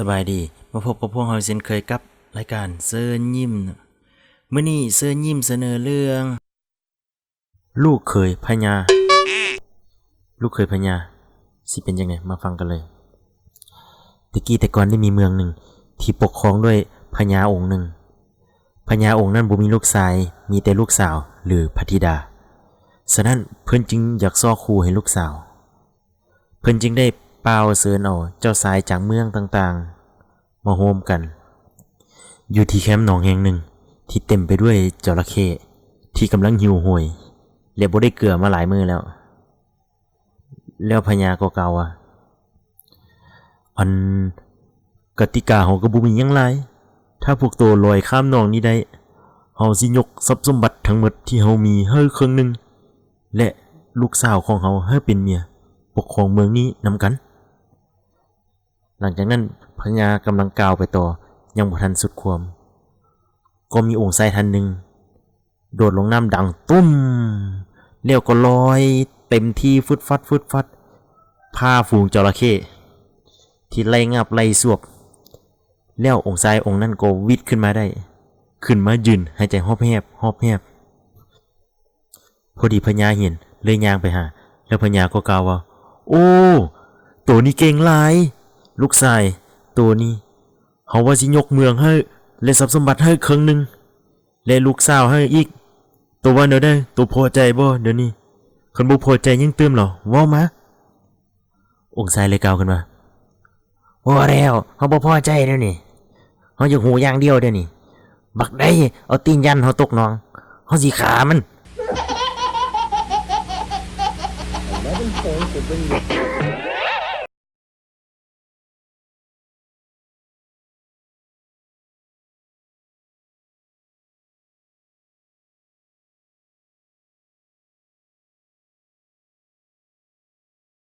ສະບາຍດີ ມາພົບກັບພວກເຮົາເຊັ່ນເຄີຍກັບລາຍການເຊີນຍິ້ມ. ມື້ນີ້ເຊີນຍິ້ມສະເໜີເລື່ອງ ລູກເຂີຍພະຍາ ລູກເຂີຍພະຍາຊິເປັນຈັ່ງໃດ ມາຟັງກັນເລີຍ. ແຕ່ກີ້ແຕ່ກ່ອນໄດ້ມີເມືອງໜຶ່ງທີ່ປົກຄອງດ້ວຍພະຍາອົງໜຶ່ງ. ພະຍາອົງນັ້ນບໍ່ມີລູກຊາຍ, ມີແຕ່ລູກສາວ ຫຼື ພະທິດາ. ສະນັ້ນເພິ່ນຈຶ່ງຢາກຊອກຄູ່ໃຫ້ລູກສາວ. ເພິ່ນຈຶ່ງໄດ້ປ່າວເຊີນເອົາເຈົ້າຊາຍຈາກເມືອງຕ່າງໆມາໂຮມກັນ ຢູ່ທີ່ແຄມໜອງແຫ່ງໜຶ່ງທີ່ເຕັມໄປດ້ວຍຈໍລະເຂ້ທີ່ກຳລັງຫິວໂຫຍ ແລະ ບໍ່ໄດ້ເກືອມາຫຼາຍມື້ແລ້ວ. ແລ້ວພະຍາກໍກ່າວວ່າ ອັນ ກະຕິກາເຮົາກໍບໍ່ມີຫຍັງຫຼາຍ. ຖ້າພວກໂຕລອຍຂ້າມໜອງນີ້ໄດ້, ເຮົາຊິຍົກຊັບສົມບັດທັງໝົດທີ່ເຮົາມີໃຫ້ເຄິ່ງໜຶ່ງ ແລະ ລູກສາວຂອງເຮົາໃຫ້ເປັນເມຍປົກຄອງເມືອງນີ້ນຳກັນ. ຫຼັງຈາກນັ້ນພະຍາກຳລັງກ່າວໄປຕໍ່ ຍັງບໍ່ທັນສຸດຄວາມ ກໍມີອົງຊາຍທ່ານໜຶ່ງໂດດລົງນ້ຳດັງຕຸ້ມ ແລ້ວກໍລອຍເຕັມທີ່ຟຶດຟັດຟຶດຟັດ ຜ່າຝູງຈໍລະເຂ້ທີ່ໄລ່ງາບໄລ່ສວບ. ແລ້ວອົງຊາຍອົງນັ້ນກໍຫວິດຂຶ້ນມາໄດ້, ຂຶ້ນມາຢືນຫາຍໃຈຮອບແຮບຮອບແຮບ. ພໍດີພະຍາເຫັນ ເລີຍຍ່າງໄປຫາ ແລ້ວພະຍາກໍກ່າວວ່າ ໂອ້ ໂຕນີ້ເກັ່ງຫຼາຍ ລູກຊາຍໂຕນີ້ ເຮົາວ່າຊິຍົກເມືອງໃຫ້ ແລະ ຊັບສົມບັດໃຫ້ເຄິ່ງໜຶ່ງ ແລະ ລູກສາວໃຫ້ອີກ. ໂຕວ່າແນວໃດ? ໂຕພໍໃຈບໍ່ດຽວນີ້? ຄັນບໍ່ພໍໃຈຫຍັງຕື່ມລະ ເວົ້າມາ. ອົງຊາຍເລີຍກ່າວຂຶ້ນວ່າ ພໍແລ້ວ ເຮົາບໍ່ພໍໃຈດຽວນີ້, ເຮົາຢາກຮູ້ຢ່າງດຽວດຽວນີ້ ບັກໃດເອົາຕີນຢັນເຮົາຕົກໜອງ ເຮົາຊິຂ້າມັນ.